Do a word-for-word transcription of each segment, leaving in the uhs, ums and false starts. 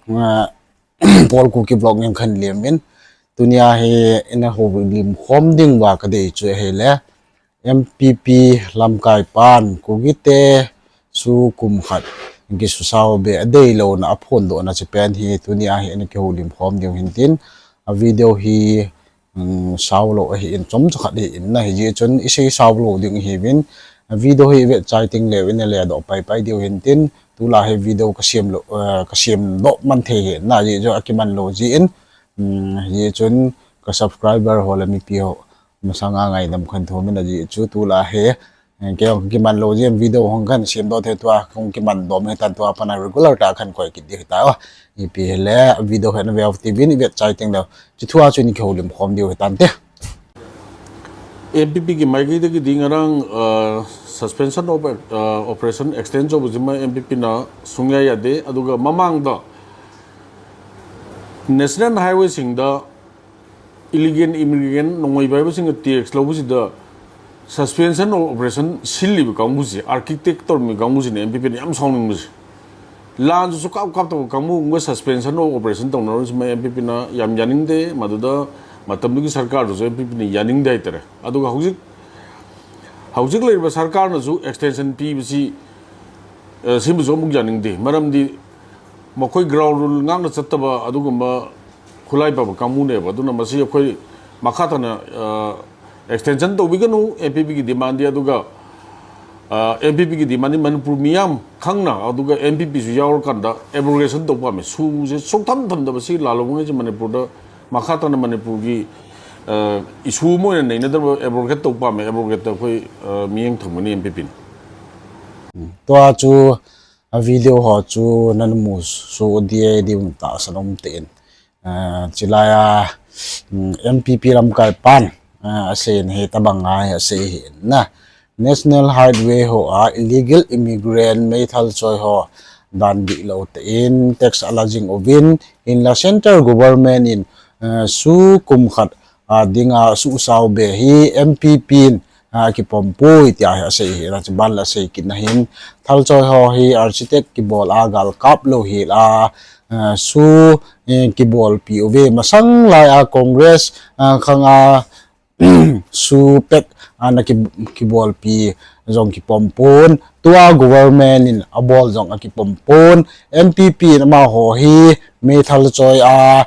Paul Kuki Vlog in khan lem in, tunia hi ina houlim khom ding uva kadei chu ahile, M P P lamkai pan Kuki te su kum khat kisusao be adei louna aphondohna chu pen hi tunia hi ina kihoulim khom ding hintin, a video hi um, sao lou ahin, chomcha khat ahin, na hijeh chun isei sao lou ding ahiuvin, a video hi ivet chai teng leu ina ledoh paipai diu hintin, tulai hi video kasem lou, eh, kasem doh man thei ahin, na hijeh chun akiman lou jeh in, um, hijeh chun ka subscriber ho le mipi ho masanga ngaidam khan thum in, ajeh chu tulai hi Eh, kei jong kiman lou jeh in video hung khan semdoh thei tua, hung kiman dom hitan tua, pana regular tah khan koi kit diu hita o. Ipi hile video hi na veu tivin ivet chai teng leu, chuti thua chu ina kihoulim khom diu hitante. M P P ki maikei dagi ding arang, uh, suspension of, uh, operation extend chu bujima M P P na sungya ya de, aduga mamang da National Highway sing da illegal immigrant nongoi bai ba sing a tax lou bu si da suspension of operation sil li ba kang bu si, architect tor mi kang bu si ne M P P ni yam song ning bu si. Lan su kap kap to kang bu ngai suspension of operation tong na ro si ma M P P na yam yaning de ma du da ma tam du ki sarkar du su M P P ni yaning de tere. Adu ka hujik hujik le ba sarkar na su extension pi bu si, eh, si bu su muk yaning de. Maram di ma koi ground rule ngang na chat ta ba adu ka ma Khulai pa kangmu neba, aduna masi akhoi makhatana, ah, extension tobi kanu, M P P ki demand dia aduga, ah, M P P ki demand ni Manipur miyam khangna, aduga M P P su yaor kanda abrogation topa me, su je sok tham tham da basi lalo ngai je Manipur da, makhatana Manipur ki, ah, issue mo nei na da abrogate topa me, abrogate da khoi, ah, miyang tham ni M P P ni. Tua chu a video ho chu nana mu su dia di um ta san um te in. Ah, chilai a, mm, M P P lamkai pan, ah, asei in hi tabang ngai asei hi na. National Highway ho a illegal immigrant meithal choi ho dan di lo te in tax ala jing uvin in la central government in, ah, su kum khat, ah, dinga su sao be hi M P P in, ah, kipom pui tia hi asei hi na, chuban la sei kit na hin thal choi ho hi architect kibol a gal kap lo hi la, ah, su, eh, kibol pi uve masang lai a Congress, ah, khang a su pek, ah, na ki, kibol pi jong kipom pon tua government in abol jong akipom pon M P P in ama ho hi meithal choi a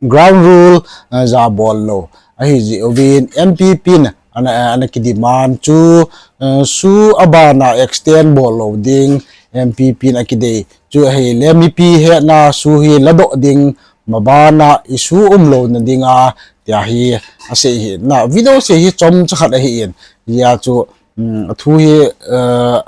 ground rule, eh, ja bol lo. Ahi ji uvin M P P in ana, ana ki demand chu, eh, su abana extend bol lo ding M P P in akidei chu ahi le mipi hena su hi ladoh ding mabana issue um lo na dinga tia hi asei hi na video sei hi chomcha khat ahi in ya chu, mm, thu hi, eh,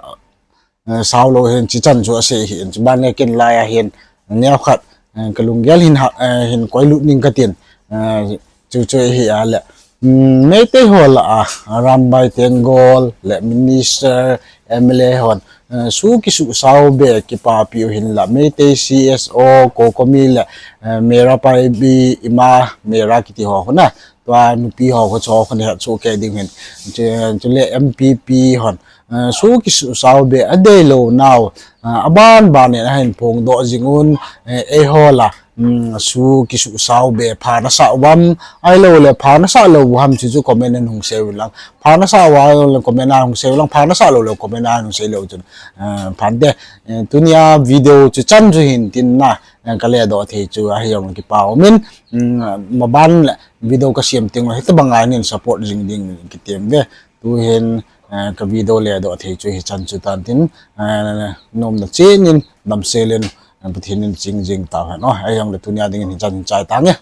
eh, sao lo hin chi chan chu asei hi in, chuban le ken lai a hin, neo khat, eh, ka lunggel hin ha, eh, hin koi lut ning ka tin, eh, chu chu hi a le. Mm, Meitei ho la a, Arambai Tenggol le Minister, M L A hon, eh, su kisu sao be kipapi u hin la, Meitei C S O, COCOMI le, eh, Meira Paibi Ima Meira kiti ho huna, tua nupi ho ho cho hon he chu ke ding hin. Chu, chu le M P P hon, eh, su kisu sao be adei lo nau, eh, aban ban in ahin phong doh jing un, eh, eiho la, mm, su kisu sao be pha nasa uvam, ahilou le pha nasa lou u ham chu chu comment in hung sei u lang. Pha nasa uva le comment a hung sei u lang, pha nasa lou le comment a hung sei leu chun. Eh, phan te, eh, tunia video chu chan chu hin tin na, eh, ka ledoh thei chu ahi jong kipa umin, mm, maban le video ka siam teng le hitabang a hin support jing ding kitem ve. Tu hin, eh, ka video ledoh thei chu hi chan chu tan tin, eh, nomna chen in, damsel in, eh, Pathen in ching jing tau hen. Oh, ahi jong le tunia ding in hi chan chai tange.